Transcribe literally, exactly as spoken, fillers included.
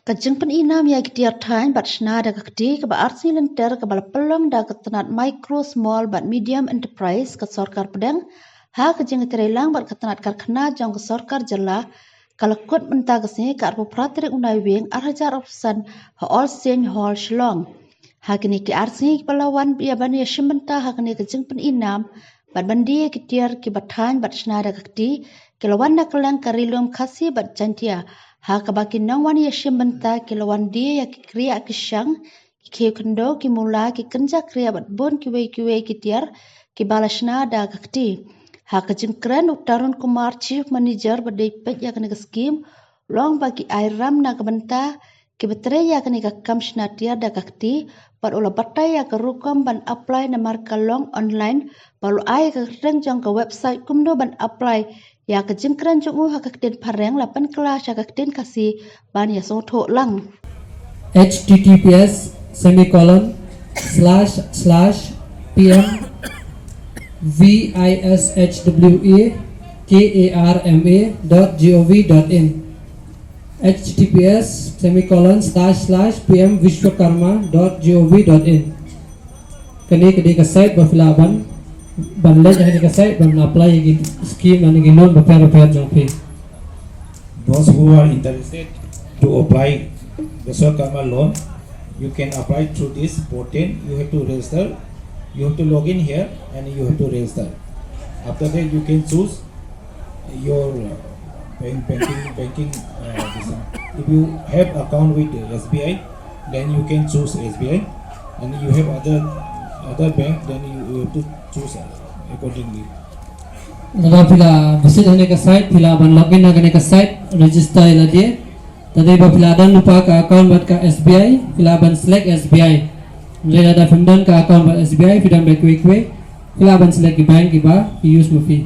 Ka jingpyni nam ïa ki tiar thaiñ bad shna da ka kti kaba ar sngi lynter kaba la pynlong da ka tnat Micro, Small bad Medium Enterprise ka sorkar pdeng ha ka jingïatreilang bad ka tnat karkhana jong ka sorkar jylla ka la kut mynta ka sngi ka arphew phra tarik u Naiwieng ar hajar arphew san ha All Saint Hall, Shillong. Ha kine ki ar sngi kiba la wan ïa ban ïashim bynta ha kane ka jingpyni nam bad ban die ïa ki tiar kiba thaiñ bad shna da ka kti ki la wan na kylleng ka Ri Lum Khasi bad Jaintia, ha kaba ki nongwan ïashim bynta ki la wan die ïa ki kriah ki shang, ki khiew khyndew, ki mula, ki kynja kriah bad bun kiwei kiwei ki tiar kiba la shna da ka kti. Ha ka jingkren u Tarun Kumar, Chief Manager ba dei peit ïa kane ka skim, u ong ba ki ai ram na ka bynta kiba trei ïa kane ka kam shna tiar da ka kti bad u la batai ïa ka rukom ban apply namar ka long online, ba u la ai ka kyrteng jong ka website kumno ban apply. Ïa ka jingkren jong u ha ka ktien Phareng la pynkylla sha ka ktien Khasi ban ïasngewthuh lang. H T T P S semicolon slash slash P M V I S H W A K A R M A dot G O V dot in. H T T P S semicolon slash slash P M Vishwakarma dot G O V dot in. Kane ka dei ka site ba phi lah ban ban leit ha kane ka site ban apply ïa ki scheme lane ki loan bapher bapher jong phi. Those who are interested to apply Vishwakarma loan, you can apply through this portal. You have to register. You have to log in here and you have to register. After that, you can choose your uh, bank, banking banking. Uh, this one. If you have account with S B I, then you can choose S B I, and you have other other bank, then you, you have to choose uh, accordingly. Lada phi la visit ha kane ka site, phi lah ban log in ha kane ka site, register ïa lade. Te dei ba phi la don lypa ka account bad ka S B I, phi lah ban select S B I. Hynrei lada phim don ka account bad S B I, phi don bad kiwei kiwei, phi lah ban select ki bank kiba phi use ma phi.